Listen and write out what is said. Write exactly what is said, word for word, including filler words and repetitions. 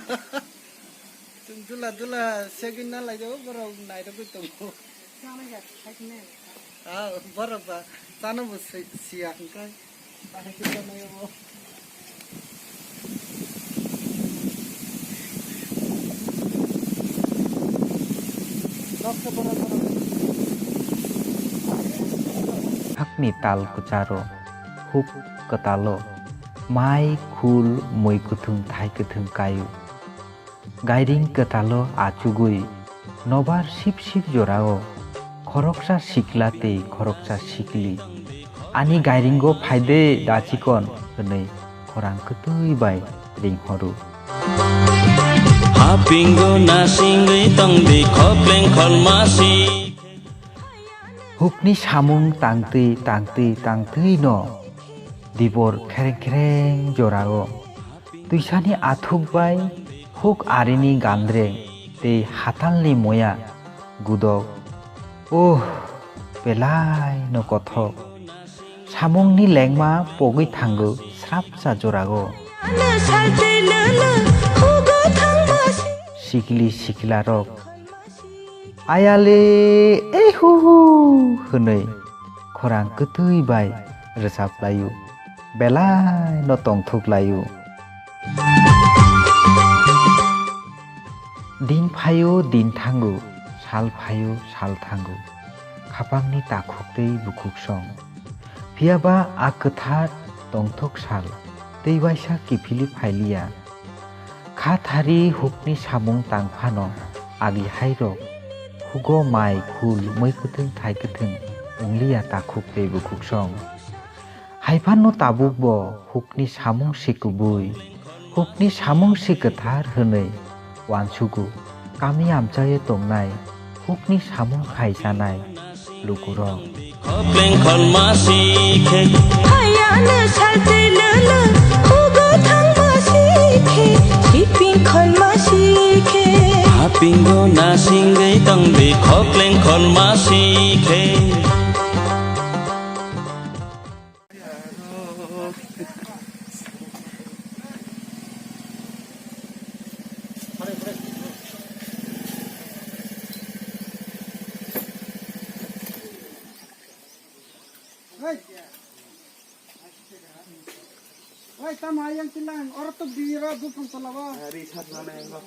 Chwng dula dula segwi na lai jago, borok nairogwi tongo. Ah, borok ba chano bo si-, siya hwnkhe. Hakni tal kwcharo, huk kwtalo, mai, khul, mui kwthwng, thai kwthwng kaio. Gairing kwtalo achugwi nobar sip sip jorao khoroksa sikla tei khoroksa sikli. Ani gairingo phaide da chikon hwnwi khorang kwtwi bai ringhoro. Hapingo nasingwi tongdi khokleng kholmasi. Hukni samung tangtwi tangtwi tangtwino dibor khereng khereng jorao. Twisani athuk bai huk arini gandreng tei hatalni moya gudok. Oh, belai no kothok. Samungni lengma pogwi thango srapsa jorao. Sikli siklarok. Ayale, ei hu hu hwnwi khorang kwtwi bai rwchap laio, belai no tongthok laio. Din phaio, din thango, sal phaio, sal thango, khapangni takhuk tei bukhuk song. Phiya ba a kwthar tongthok sal tei waisa kiphilwi phailiya. Kha thari hukni samung tang phano agi hairok hugo mai khul mui kwthwng thai kwthwng wngliya takhuk tei bukhuk song. Hai phano tabuk bo hukni samung se kubui, hukni samung se kwthar hwnwi uansugo kami amchaio tongnai hukni samung khai chanai lukurok. Khokleng kholmasi khe. Hayano saltwi lolo, hugo thangmasi khe, siping kholmasi khe. Hapingo nasingwi tongdi khokleng kholmasi khe. Oi, tamo ayang tilang, oro tuk di ro, buphang tola bo. Ari sat mana yang bo.